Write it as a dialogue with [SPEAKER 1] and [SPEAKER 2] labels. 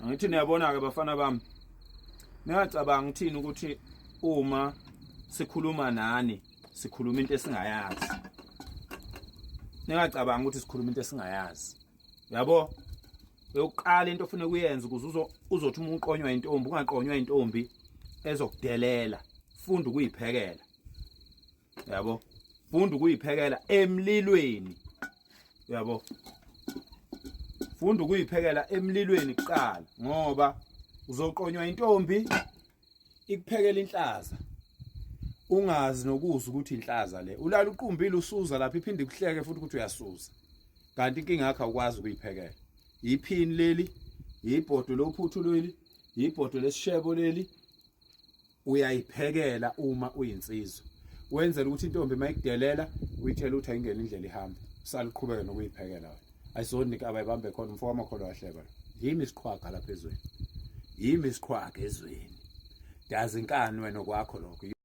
[SPEAKER 1] Angithi niyabona-ke bafana bami, ningacabangi thina ukuthi uma sikhuluma nani sikhuluma into esingayazi. Ningacabangi ukuthi sikhuluma into esingayazi. Yabo? Uyoqala into ofuna ukuyenza ukuze uzothi uma uqonywa intombi ungaqonywa intombi ezokudelela. Funda ukuyiphekela. Yabo? Funda ukuyiphekela emlilweni. Yabo? Funda ukuyiphekela emlilweni kuqala ngoba uzoqonywa intombi ikuphekela inhlaza ungazi nokuzwa ukuthi inhlaza le ulala uqumbile usuza lapha iphinde ikuhleke futhi ukuthi uyasuza kanti inkinga yakho awukwazi ukuyiphekela yiphini leli yibhodo lophuthu leli yibhodo lesishebo leli uyayiphekela uma uyinsizwa wenzela ukuthi intombi mayikudelela uyitshela ukuthi ayingene indlela ihambe usaliqhubeke nokuyiphekela wena ayizoni abayibambe khona umfo wamakholo wahleba lo yimi isiqhwaga lapha ezweni yimi isiqhwaga ezweni dazi inkani wena okwakho lokho.